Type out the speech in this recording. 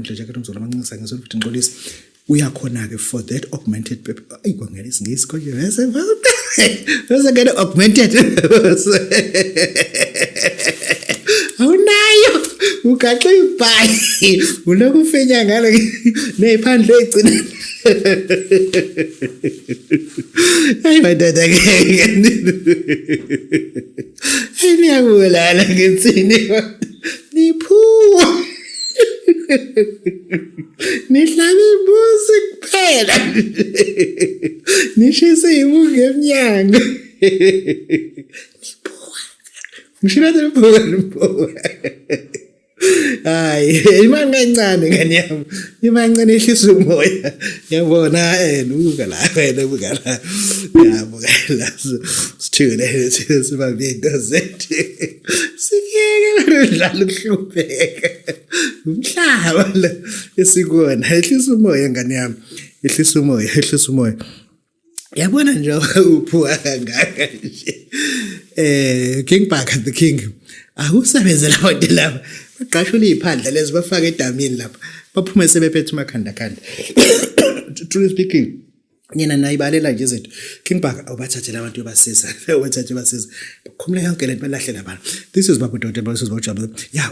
Mdletshe umzolo amancisa ngisho futhi ngixolisa uyakhona-ke for that augmented ayi kwangena isingisi konje bese bese ngena augmented awunayo ugaxe ibhayi ulokhu ufenya ngalo ney'phandle ey'gcina. Hayi madoda, ngeke niyakubulala ngithini, niphuwa nihlaba imbuzi kuphela, nishise ibungu emnyango, niphuwa ngishilo niphuwa niphuwa. Hayi, imali kancane ngane yami, imali ncane ehlisa umoya, yabona. Buka la wena, buka la, yabuka la, sithule sibambe into zethu, siyeke udlala ukuhlupheka, umhlaba lo esikuwona. Ehlisa umoya ngane yami, ehlisa umoya, ehlisa umoya. Yabona nje uphuka kangaka nje, King Bhaka the King, akusebenze labantu laba baqashula iziphandla lezi bafake edamini lapha, baphume sebephethe umakhanda khanda. Truly speaking, yena nayibalela nje izinto. King Bhaka, awubathathe labantu yobasiza, ubathathe basiza bakhumule yonke lento balahle labantu. This is Babu Dr. This is Babu. Yeah.